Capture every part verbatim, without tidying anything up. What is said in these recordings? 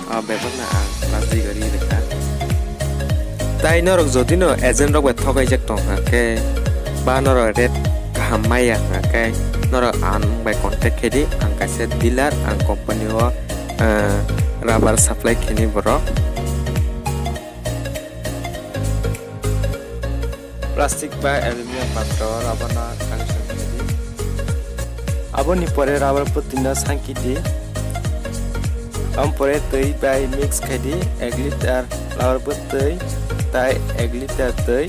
Ah, bebakno ang plastic ri rwkha. Tai norok jodi no agent rok bai thokaijak tong kha khe, ba norok rate kaham maya hwnkha khe, norok ang bai contact khe di, ang kaisa dealer, ang company o, ah, rubber supply khe ni borok. Plastic ba aluminium patro rubber no connection khe di. Aboni pore rubber bwtwi no sangki di. Am pore twi bai mix khai di, ek liter rubber bwtwi tai ek liter twi.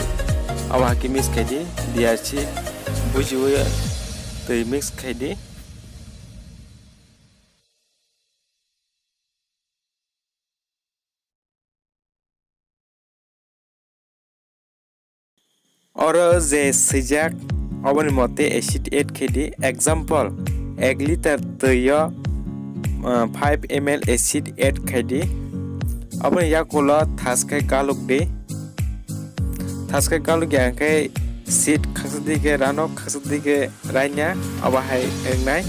Abo hai khe mix khai di, D R C bujiwi twi mix khai di. Oro je swijak, oboni mote acid add khai di. Example, ek liter twi o, uh, five M L acid add khai di. Oboni yakulo thas khai galuk di. Thas khai galuk ya khe seed khaksa di khe rano, khaksa di khe raina, abo hai wngnai.